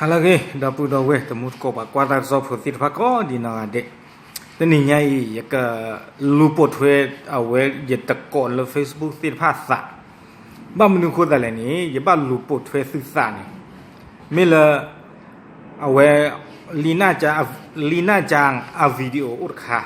ဟါလၢအဂ့ၤ ဒီပုၢ်ဒီဝဲၢ် တံၤသကိး ပှၤကွၢ်တၢ်ကစီၣ်ဖိသ့ၣ်တဖၣ်ကိးဒံးနီၢ်ဂၤဒဲး, တနံၤညါအံၤ ယကလူၤပိာ်ထွဲအဝဲ ယတကိးလၢ Facebook သ့ၣ်တဖၣ်သး, ဘၣ်မနုၤအဃိသတးလဲၣ်န့ၣ် ယဘၣ်လူၤပိာ်ထွဲသုသးန့ၣ် မ့ၢ်လၢ အဝဲ လံနၢ်ကၠၣ် လံနၢ်ကၠၣ်အ video အိၣ်တခါ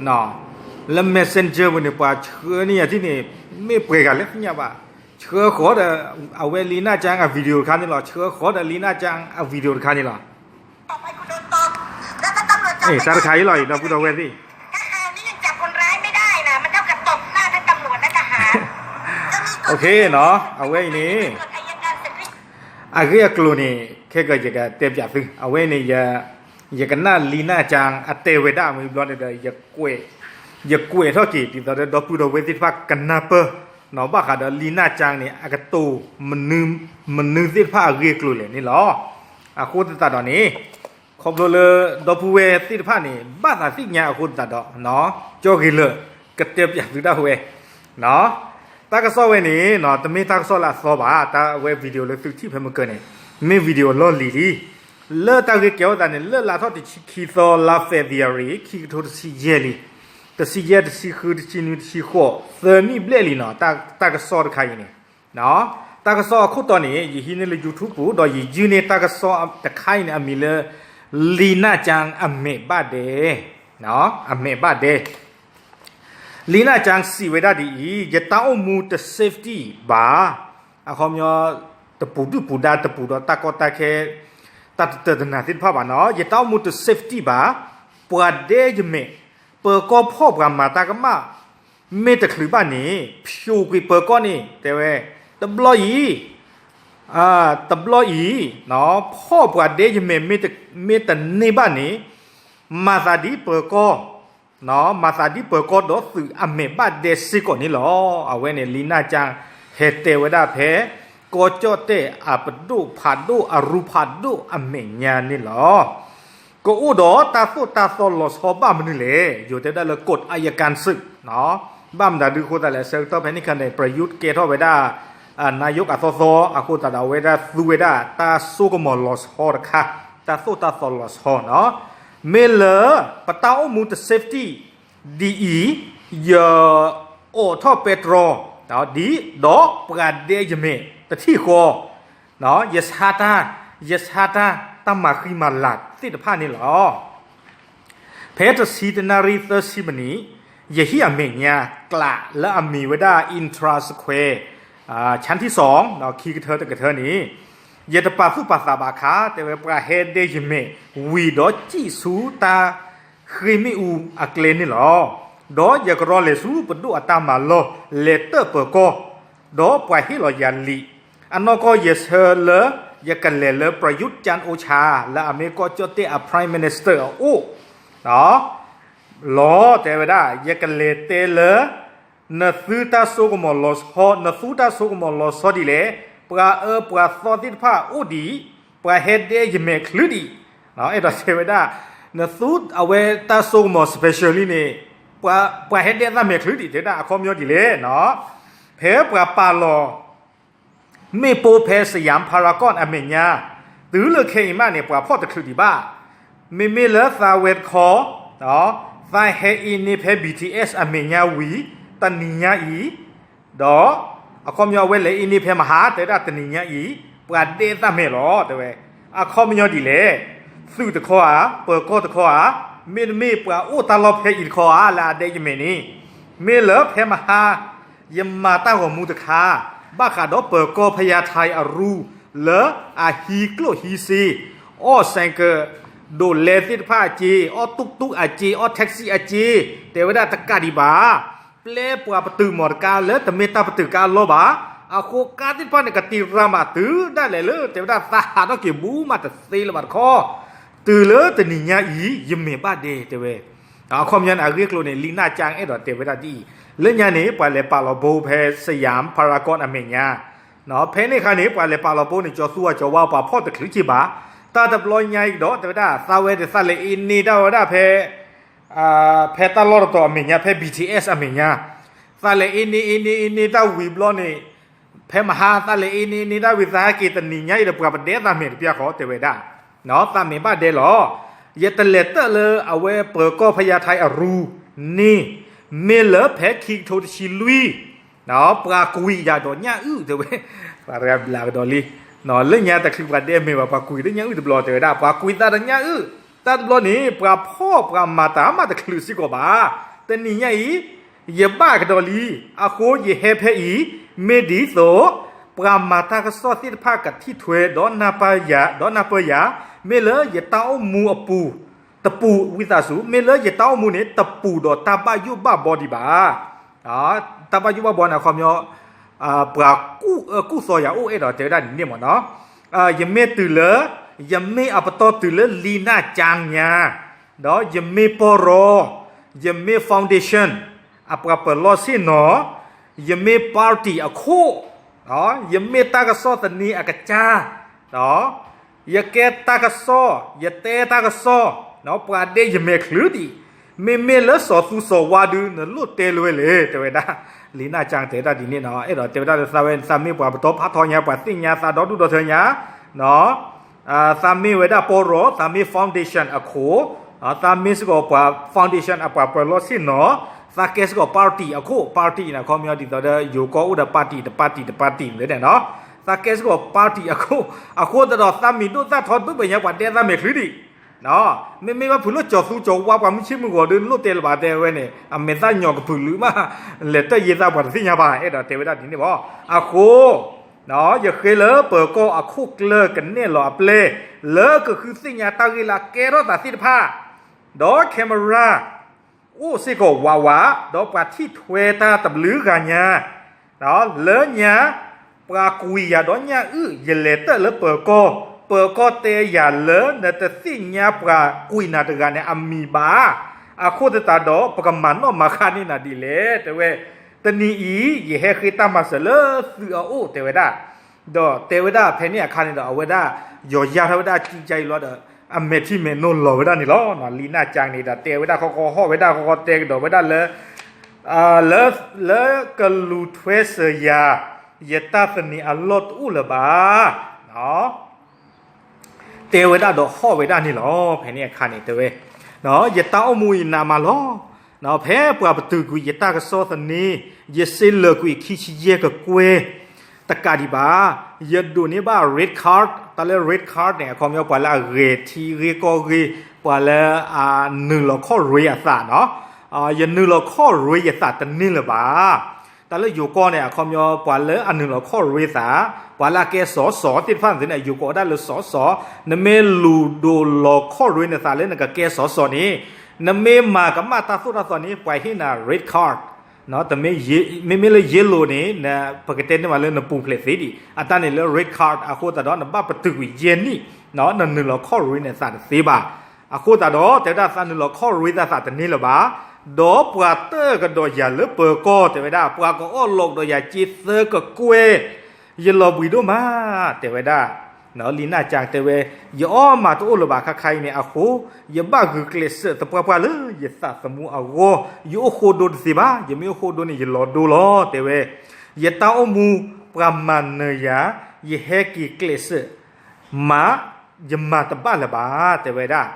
လၢ Messenger ပူၤန့ၣ် ပှၤဆှၢန့ၢ်ယၤထံၣ်န့ၣ် မ့ၢ်ပှဲၤဂၤလဲၣ်သ့ၣ်ညါဘၣ်, ဆှၢဃီၤဒီး အဝဲလံနၢ်ကၠၣ်အ video တခါန့ၣ်လီၤ, ဆှၢဃီၤဒီး လံနၢ်ကၠၣ်အ video တခါန့ၣ်လီၤ. တၢ်တခါအံၤလီၤအံၤ ဒီပုၢ်ဒီဝဲၢ်သ့ၣ် အဝဲအံၤန့ၣ် အဂ့ၢ်အကျိၤန့ၣ် ခဲကယကတဲပၠးသု အဝဲန့ၣ် ယကနၣ်လံနၢ်ကၠၣ်အတဲဝဲဒၣ်မ့ၢ်ဘျီန့ၣ်ဒီး ယကွဲးထီၣ်က့ၤ ဒ်သိးဒီး ဒီပုၢ်ဒီဝဲၢ်သ့ၣ်တဖၣ်ကနၢ်ပၢၢ် ဘၣ်ဃးဒီးလံနၢ်ကၠၣ်န့ၣ် အကတိၤ မနုၤသ့ၣ်တဖၣ်အဂ့ၢ်အကျိၤလဲၣ်န့ၣ်လီၤ. အဃိသတးဒီးန့ၣ် ခီဖျိလၢ ဒီပုၢ်ဝဲၢ်သ့ၣ်တဖၣ်န့ၣ် ဘၣ်သးသ့ၣ်ညါအဃိသတးဒီး ကၠီဂ့ၤလၢာ် ကတဲပၠးသုဒၣ်ဝဲ တၢ်ကစီၣ်ဝဲန့ၣ် တမ့ၢ်တၢ်ကစီၣ်လၢအသီဘၣ်, တၢ်ဝဲ video လၢသုထံၣ်ဖဲမုၢ်ကၢန့ၣ် မ့ၢ် video လီၢ်လံၤလံ, လၢတၢ်ဂ့ၢ်ကဲထီၣ်သးန့ၣ် လၢလါထီၣ်တဆံခံသီ လါ February ခံကထိတဆံယဲၢ်လံ, တဆံယဲၢ် တဆံဃု တဆံနွံ တဆံဃိး သၢနံၣ်ဘျဲၣ်လံနီၤ, တၢ်ကစီၣ်တခါအံၤန့ၣ် တၢ်ကစီၣ်အခိၣ်တီန့ၣ် ယဟံးန့ၢ်လၢ YouTube ပူၤ ဒီးယယုၢ်န့ၢ်တၢ်ကစီၣ်တခါအံၤန့ၣ် အမံၤလၢ လံနၢ်ကၠၣ်အမဲာ်ဘၣ်ဒဲ, အမဲာ်ဘၣ်ဒဲ လံနၢ်ကၠၣ်စံးဝဲဒၣ်ဒ်အံၤ, ယတၢ်အိၣ်မူတ safety ဘၣ်, အခီပညီ တပူၤဒုၣ်ပူၤဒါ တပူၤဒီးတၢ်ကီတၢ်ခဲ တၢ်တတၢာ်တနၢ်သ့ၣ်တဖၣ်ဘၣ်နီၤ, ယတၢ်အိၣ်မူတ safety ဘၣ်, ပှၤဒဲယမဲာ် ပၢၤကီၢ်ဖီၣ်ပှၤမၤတၢ်ကမၣ် မ့ၢ်တချုးဘၣ်န့ၣ် ဖျိးကွံာ်ပၢၤကီၢ်န့ၣ် တဲဝဲ တဘျီအံၤ တဘျီအံၤ ဖီၣ်ပှၤဒဲယမဲာ် မ့ၢ်တန့ၢ်ဘၣ်န့ၣ် မၤသးဒ်ပၢၤကီၢ် မၤသးဒ်ပၢၤကီၢ်ဒီးသုးအမဲာ်ဘၣ်ဒဲစ့ၢ်ကီးန့ၣ်လီၤ. အဝဲန့ၣ် လံနၢ်ကၠၣ် ဟဲတဲဝဲဒၣ်ဖဲ ကီၢ်ကၠီၣ်တဲၣ်အပဒိၣ်ဖးဒိၣ် အရူဖးဒိၣ်အမဲာ်ညါန့ၣ်လီၤ. ကအိၣ်ဒီးတၢ်သိၣ်တၢ်သီလီၤဆီဘၣ်မနုၤလဲၣ်, ယိၤတဲဒၣ်လၢ กฎอัยการศึก ဘၣ်မတၤဒုးအဃိသတးလဲၣ်, ဆၢကတီၢ်ဖဲန့ၣ်ခါန့ၣ် ประยุทธ์ ကဲထီၣ်ဝဲဒၣ် นายก အသီသီ အဃိသတးဒီး အဝဲဒၣ်သူဝဲဒၣ် တၢ်စိကမီၤလီၤဆီတခါ, တၢ်သိၣ်တၢ်သီလီၤဆီနီၤ, မ့ၢ်လၢ ပတၢ်အိၣ်မူတ safety ဒ်အံၤ, ယအိးထီၣ်ပဲတြီ ဒ် ဒီးပှၤဒဲယမဲာ်တထံၣ်ဃီ ယဆါတၢ်, ယဆါတၢ် တၢ်မၤဃံမၤလၤသ့ၣ်တဖၣ်န့ၣ်လီၤ. ဖဲတဆံတနၣ်ရံၣ်သၢဆံမံးနံး, ယဟံၣ်အမဲာ်ညါကျးလၢအမံၤဝဲဒၣ် Intra Square ဆၣ်ထံၣ်စီၤ ခံကထၢတကထၢန့ၣ်, ယတပာ်သူၣ်ပာ်သးဘၣ်ခါ တဲဝဲပှၤဟဲဒဲယမဲာ်ဝံၤဒီးစံၣ်ဆူတၢ်ဃ့ၢ်မ့ၣ်အူအကျဲန့ၣ်လီၤ. ဒီးယကရီလဲၤဆူပဒိၣ်အတၢ်မၤလီၢ် လဲၤတၢၣ်ပၢၤကီၢ် ဒီးပှၤဟ့ၣ်လီၤယၤလံာ်, အနီၢ်ကီၢ်ယဆၢလၢ ယကလဲၤလၢ ประยุทธ์ จันทร์โอชา လၢအမ့ၢ်ကီၢ်ကၠီၣ်တဲၣ်အ Prime Minister အအိၣ် လီၤ တဲဝဲဒၣ် ယကလဲၤတဲလၢ နသုတၢ်စိကမီၤလီၤဆီ, နသူတၢ်စိကမီၤလီၤဆီဒ်လဲၣ်, ပှၤအၢပှၤသီသ့ၣ်တဖၣ်အိၣ်ဒံး, ပှၤဟဲဒဲယမဲာ်ချုးဒံး, အဲၣ်ဒိးတဲဝဲဒၣ် နသူအဝဲတၢ်စိကမီၤ special လံန့ၣ် ပှၤဟဲဒဲသၣ်မဲာ်ချုးဒံး တဲဝဲဒၣ် အခီပညီဒ်လဲၣ်နီၤ, ဖဲပှၤပာ်လီၤ မ့ၣ်ပိၢ်ဖဲ สยามพารากอน အမဲာ်ညါ, တုၤလၢခဲအံၤမးန့ၣ် ပှၤဖီၣ်တချုးဒံးဘၣ်. မ့မ့ၢ်လၢသးဝဲတခီ, သးဟဲအ့န့ၢ်ဖဲ ဘီထံၣ်အဲၣ် အမဲာ်ညါဝံၤ တနံၤညါအံၤ, ဒီး အခီပညီအဝဲလဲၤအ့န့ၢ်ဖဲမဟါ တဲဝဲဒၣ်တနံၤညါအံၤ ပှၤဒဲသၣ်မဲာ်လီၤ တဲဝဲ, အခီပညီဒ်လဲၣ်, သုးတခီဧါ, ပၢၤကီၢ်တခီဧါ, မ့တမ့ၢ်ပှၤအိၣ်တၢ်လီၢ်ဖဲအံၤတခီဧါ လၢအဒဲယမဲာ်န့ၣ်, မ့ၢ်လၢဖဲမဟါ ယမၤတၢ်ဂီၤမူတခါ, ဘၣ်ဃးဒီးပၢၤကီၢ်ဖယါထံအရူ လၢအဟံးကျိၣ်ဟံးစ့, အီၣ်စဲးကၢး ဒိးလဲသ့ၣ်တဖၣ်အစ့, အီၣ်တူၣ်တူၣ်အစ့, အီၣ် taxi အစ့, တဲဝဲဒၣ်တကးဒံးဘၣ်. ပျဲပှၤပတုာ်မီၢ်တကါလၢတမ့ၢ်တၢ်ပတုာ်ကါအလီၢ်ဘၣ်. အဃိကါသ့ၣ်တဖၣ်န့ၣ် ကတံၤရၤမးတုၤဒၣ်လဲာ်လၢ တဲဝဲဒၣ်သးဟးထီၣ်က့ၤဘူးမးတသ့လၢၤဘၣ်တခီ, တုၤလၢတနံၤညါအံၤ ယမဲာ်ဘၣ်ဒဲ တဲဝဲ အခီပညီန့ၣ် အဂ့ၢ်အကျိၤန့ၣ် လံနၢ်ကၠၣ်အဲၣ်ဒိးတဲဝဲဒၣ်ဒ်အံၤ, လၢညါန့ၣ် ပှၤလဲၤပာ်လီၤဘိဖဲ สยามพารากอน အမဲာ်ညါ, ဖဲန့ၣ်အခါန့ၣ် ပှၤလဲၤပာ်လီၤဘိန့ၣ် ကၠီၤသူအကၠီၤဝါပှၤဖီၣ်တချုးက့ဘၣ်. တၢ်တဘျီညါအံၤဒီး တဲဝဲဒၣ် သးဝဲဒၣ်သးလဲၤအ့န့ၢ်တၢ်ဝဲဒၣ်ဖဲ ဖဲတၢ်လီၢ်တတီၤအမဲာ်ညါ ဖဲ ဘီထံၣ်အဲၣ် အမဲာ်ညါ, သးလဲၤအ့န့ၢ်အ့န့ၢ်အ့န့ၢ်တၢ်ဝံၤဘျီန့ၣ်, ဖ ဖဲမဟါသးလဲၤအ့န့ၢ်န့ၢ်ဒၣ်ဝံၤသးဟဲက့ၤတနံၤညါအံၤဒီး ပှၤပဒဲသးမဲာ်တပျၢ်ဃီ တဲဝဲဒၣ်, သးမဲာ်ဘၣ်ဒဲလီၤ. ယတလဲၤတၢၣ်လၢအဝဲပၢၤကီၢ်ဖဲယါထဲအရူန့ၣ်, မ့ၢ်လၢဖဲခံကထိတဆံလွံၢ် ပှၤကွံာ်ယၤဒီးညၣ်အုၣ် တဲဝဲ, ပှၤဘျးကဒီးလံ, လၢညါတချုးပှၤဒဲမဲာ်ဘၣ် ပှၤကွံာ်ဒီးညၣ်အုၣ်တဘျီ တဲဝဲဒၣ်, ပှၤကွံာ်သးဒီးညၣ်အုၣ်, တၢ်တဘျီန့ၣ် ပှၤဖှီၣ်ပှၤမၤတၢ်မးတချုးစ့ၢ်ကီးဘၣ်. တနံၤညါအံၤ ယဘၣ်ကဒီးလံ, အဃိယဟဲဖဲအံၤ, မ့ၢ်ဒ်သိး ပှၤမၤတၢ်ကစီၣ်သ့ၣ်တဖၣ်ကထံၣ်ထွဲဒီးနၢ်ပၢၢ်ယၤ, ဒီးနၢ်ပၢၢ်ယၤ, မ့ၢ်လၢယတၢ်အိၣ်မူအပူၤ, တပူၤဝံသးစူၤ, မ့ၢ်လၢယတၢ်အိၣ်မူန့ၣ် တပူၤဒီးတၢ်ဘၣ်ယိၣ်ဘၣ်ဘီဒံးဘၣ်. တၢ်ဘၣ်ယိၣ်ဘၣ်ဘီန့ၣ် အခီပညီ ပှၤကူၣ်သီယၤအိၣ် အဲၣ်ဒိးတဲဝဲဒၣ်ဒ်န့ၣ်မ့ၢ်နီၤ. ယမ့ၢ်တုၤလၢ, ယမ့ၢ်အပတီၢ်တုၤလၢလံနၢ်ကၠါညါ, ဒီးယမ့ၢ်ပီၢ်ရီ, ယမ့ၢ် foundation အပှၤပၢၤလီၢ်ဆ့ၣ်နီၤ, ယမ့ၢ် party အခိၣ်, ယမ့ၢ်တၢ်ကစီၣ်သန့အကစၢ်, ယကဲတၢ်ကစီၣ်, ယတဲတၢ်ကစီၣ်, ပှၤဒဲယမဲာ်ချုးဒံး, မ့မ့ၢ်လၢစီၤသူစီၤဝါဒုး နလိၣ်တဲလၢၤဝဲလဲၣ် တဲဝဲဒၣ်, လံနၢ်ကၠါတဲဝဲဒၣ်ဒ်န့ၣ်နီၤ, အဲၣ်ဒိးတဲဝဲဒၣ်လၢသးဝဲ သးမ့ၢ်ပှၤပတီၢ်ဖးထီညါ ပှၤသ့ၣ်ညါသးဒီဒူၣ်ဒီထၢညါ သးမ့ၢ်ဝဲဒၣ်ပီၢ်ရီ, သးမ့ၢ် foundation အခိၣ်, သးမ့ၢ်စ့ၢ်ကီးပှၤ foundation အပှၤပၢၤလီၢ်ဆ့ၣ်နီၤ, သးကဲစ့ၢ်ကီး party အခိၣ်, party န့ၣ် အခီပညီဒ်သိးဒီး ယိၤကီၢ်အိၣ်ဒီး party တ party တ party န့ၣ်နီၤ, သးကဲစ့ၢ်ကီး party အခိၣ်, အဃိသတးဒီး သးမံၤဒိၣ်သၣ်ထီဒိၣ်ဘၣ်ညါ ပှၤဒဲသးမဲာ်ချုးဒံး မ့မ့ၢ်ဘၣ်ဖုးလၢစီၤသူစီၤဝါ ပှၤမုၢ်ဆ့ၣ်မုၢ်ဂီၤဒီး နလိၣ်တဲလၢၤဘၣ် တဲဝဲန့ၣ် အမဲာ်သၣ်ညီၣ်ကပုာ်လုာ်မး, လဲၤတၢၢ်ယ့သးပှၤတသ့ၣ်ညါဘၣ် အဲၣ်ဒိးတဲဝဲဒၣ်ဒ်န့ၣ်ဘၣ်. အဃိ ယဃ့လၢပၢၤကီၢ်အခိၣ်ကျၢၢ်ကနဲၣ်လီၤအပျဲၢ် လၢကဃုသ့ၣ်ညါတၢ်ဂ့ၢ်လၢအကဲထီၣ်သးသ့ၣ်တဖၣ်, ဒီး camera အိၣ်စ့ၢ်ကီးဝးဝး, ဒီးပှၤထံၣ်ထွဲတၢ်တဘျုးဂၤညါ လၢညါ ပှၤကွံာ်ယၤဒီးညၣ်အုၣ် ယလဲၤတၢၣ်လၢပၢၤကီၢ်, ပၢၤကီၢ်တဲယၤလၢနတသ့ၣ်ညါပှၤကွံာ်နၤတဂၤန့ၣ်အမံၤဘၣ်, အဃိသတးဒီး ပကမၤနီၣ်မၤဃါန့ၢ်နၤဒ်လဲၣ် တဲဝဲ, တနံၤအံၤ ယဟဲဃ့တၢ်မၤစၢၤလၢသုအအိၣ် တဲဝဲဒၣ် ဒီးတဲဝဲဒၣ်ဖဲန့ၣ်အခါန့ၣ်ဒီး အဝဲဒၣ် ယီၤယါထီၣ်ဝဲဒၣ်ကံကါအံၤလီၤဒီး အမဲာ်ထံမဲာ်နိလီၤဝဲဒၣ်န့ၣ်လီၤ. လံနၢ်ကၠါန့ၣ်ဒီး တဲဝဲဒၣ်ဃီဃီ ဟီၣ်ဝဲဒၣ်ဃီဃီ တဲကဒီးဝဲဒၣ်လၢ လၢ လၢကလူၤထွဲစၢၤယၤ ယတၢ်သန့ၤအလီၢ်တအိၣ်လၢၤဘၣ် တဲဝဲဒၣ်ဒီးဟီၣ်ဝဲဒၣ်န့ၣ်လီၤ. ဖဲန့ၣ်အခါန့ၣ်တဲဝဲ, ယတၢ်အိၣ်မူအံၤနးမးလီၤ. ဖဲပှၤပတုာ်ကွံာ်ယတၢ်ကစီၣ်သန့, ယစ့လၢာ်ကွံာ်ခံဆံယဲၢ်ကကွဲၢ် တကးဒံးဘၣ်, ယဒိးန့ၢ်ဘၣ် red card, တၢ်လၢ red card န့ၣ် အခီပညီပှၤလၢအဂဲၤထံဂ့ၢ်ကီၢ်ဂ့ၢ်, ပှၤလၢအနုာ်လီၤခီၣ်ရ့အသးနီၤ, ယနုာ်လီၤခီၣ်ရ့ယသးတန့ၢ်လၢၤဘၣ်. တၢ်လၢယိၤကီၢ်န့ၣ် အခီပညီ ပှၤလၢအနုာ်လီၤခီၣ်ရ့သး, ပှၤလၢအကဲစီၤစီၤသ့ၣ်တဖၣ်န့ၣ် ယိၤကီၢ်ဝဲဒၣ်လၢစီၤစီၤ, နမ့ၢ်လူၤဒိးလီၤခီၣ်ရ့နသးလၢနကကဲစီၤစီၤန့ၣ်, နမ့ၢ်မၤကမၣ်တၢ်သိၣ်တၢ်သီန့ၣ် ပှၤဟ့ၣ်နၤ red card, မ့မ့ၢ်လၢ yellow န့ၣ် ပကတဲန့ၢ်မးလၢနပူၤဖျဲးသ့ဒံး, အတၢ်န့ၣ်လၢ red card အဃိသတးဒီး နဘၣ်ပတုာ်ကွံာ်ယဲၢ်နံၣ်, နနုာ်လီၤခီၣ်ရ့နသးတသ့ဘၣ်. အဃိသတးဒီး တဲဝဲဒၣ်သးနုာ်လီၤခီၣ်ရ့သးသးတန့ၢ်လၢၤဘၣ်, ဒီးပှၤတၢၢ်ကဒီးယၤလၢပၢၤကီၢ် တဲဝဲဒၣ် ပှၤကအီၣ်လီၤကဒီးယၤက့သၢကကွဲၢ်, ယလီၤဘှံးဒိၣ်မး တဲဝဲဒၣ် လံနၢ်ကၠါတဲဝဲ, ယအီၣ်မၤတအိၣ်လၢၤဘၣ်ခါခါအံၤန့ၣ်အဃိ, ယဘၣ်ဂုာ်ကျဲးစၢးသပှၢ်ပှၢ်လၢယသးသမူအဂီၢ်, ယအိၣ်ဃိဒိတသ့ဘၣ်, ယမ့ၢ်အိၣ်ဃိဒိန့ၣ် ယလီၤဒိလီၤ တဲဝဲ, ယတၢ်အိၣ်မူ ပှၤမၤနၢၤယၤ, ယဟဲက့ၤကျဲးစၢး မၤ, ယမၤတဘၣ်လၢၤဘၣ် တဲဝဲဒၣ်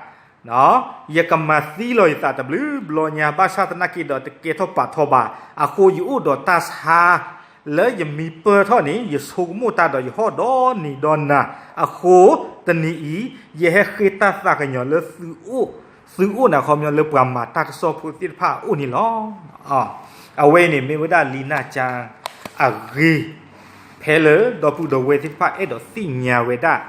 ယကမၤသံလီၤယသးတဘျုးဘျီညါ ဘၣ်ဆၣ်သနာ်က့ဒီးတကဲထီၣ်ပာ်ထီၣ်ဘၣ်, အဃိယအိၣ်ဒီးတၢ်ဆါ လၢယမံပၢၢ်ထီၣ်န့ၣ် ယဆိကမိၣ်တၢ်ဒီးယဟီၣ်ဒီနံၤဒီနၤ, အဃိ တနံၤအံၤ ယဟဲဃ့တၢ်သးကညီၤလၢသုအိၣ်, သုအိၣ်န့ၣ် အခီပညီလၢပှၤမၤတၢ်ကစီၣ်ဖိသ့ၣ်တဖၣ်အအိၣ်န့ၣ်လီၤ. အဝဲအံၤန့ၣ်မ့ၢ်ဝဲဒၣ်လံနၢ်ကၠါအဂ့ၢ်, ဖဲလၢဒီပုၢ်ဒီဝဲၢ်သ့ၣ်တဖၣ်အဲၣ်ဒိးသ့ၣ်ညါဝဲဒၣ်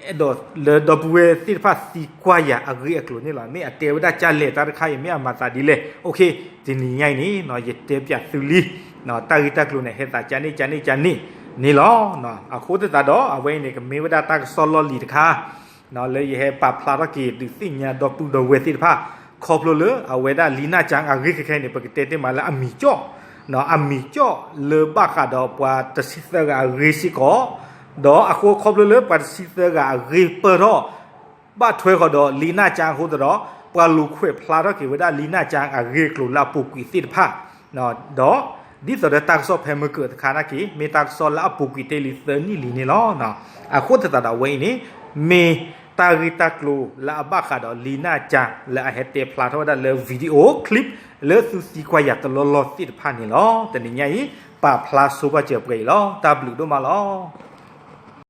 အဲၣ်ဒိးလၢဒီပုၢ်ဝဲၢ်သ့ၣ်တဖၣ်သံကွၢ်ယၤအဂ့ၢ်အကျိၤန့ၣ်လီၤ. မ့ၢ်အတဲဝဲဒၣ်ကၢ်လဲၣ်တၢ်တခါအံၤ မ့ၢ်အမၤသးဒ်လဲၣ်. တနံၤညါအံၤန့ၣ် ယတဲပၠးသုလံ, တၢ်ဂ့ၢ်တၢ်ကျိၤန့ၣ် ဟဲသးကန့ၣ်ကန့ၣ်ကန့ၣ်န့ၣ်လီၤ. အဃိသတးဒီး အဝဲအံၤန့ၣ် ကမ့ၢ်ဝဲဒၣ်တၢ်ကစီၣ်လီၢ်လံၤတခါ လၢယဟဲပာ်ဖျါထီၣ်က့ၤဒုးသ့ၣ်ညါဒီပုၢ်ဒီဝဲၢ်သ့ၣ်တဖၣ် ခီဖျိလၢအဝဲဒၣ်လံနၢ်ကၠါအဂ့ၢ်ခဲခဲအံၤန့ၣ် ပကတဲတ့ၢ်မးလၢအမံၤကၠီၣ်, အမံၤကၠီၣ်လၢဘၣ်ဃးဒီးပှၤတဆံသၢဂၤအဂ့ၢ်စ့ၢ်ကီး, ဒီးအဃိခီဖျိလၢပှၤတဆံသၢဂၤအဂ့ၢ်ပၢၢ်ထီၣ် ဘၣ်ထွဲဃီၤဒီးလံနၢ်ကၠါအဃိသတးဒီး ပှၤလူၤခွဲးဖျါထီၣ်က့ၤဝဲဒၣ်လံနၢ်ကၠါအဂ့ၢ်အကျိၤလၢအပူၤကွံာ်သ့ၣ်တဖၣ်, ဒီး ဒ်သိးဒီးတၢ်ကစီၣ်ဖဲမုၢ်ကၢၢ်တခါနာ်က့ မ့ၢ်တၢ်ကစီၣ်လၢအပူၤကွံာ်တ့ၢ်လံသၢနံၣ်လံန့ၣ်လီၤ. အဃိသတးဒီးအဝဲအံၤန့ၣ် မ့ၢ်တၢ်ဂ့ၢ်တၢ်ကျိၤလၢအဘၣ်ဃးဒီးလံာ်နၢ်ကၠါ လၢအဟဲတဲဖျါထီၣ်ဝဲဒၣ်လၢ video clip လၢသုသံကွၢ်ယၤတလီၢ်လီၢ်သ့ၣ်တဖၣ်န့ၣ်လီၤ. တနံၤညါအံၤ ပာ်ဖျါဆိပာ်စၢၤပှဲၤအံၤလီၤ. တၢ်ဘျုးဒိၣ်မးလီၤ.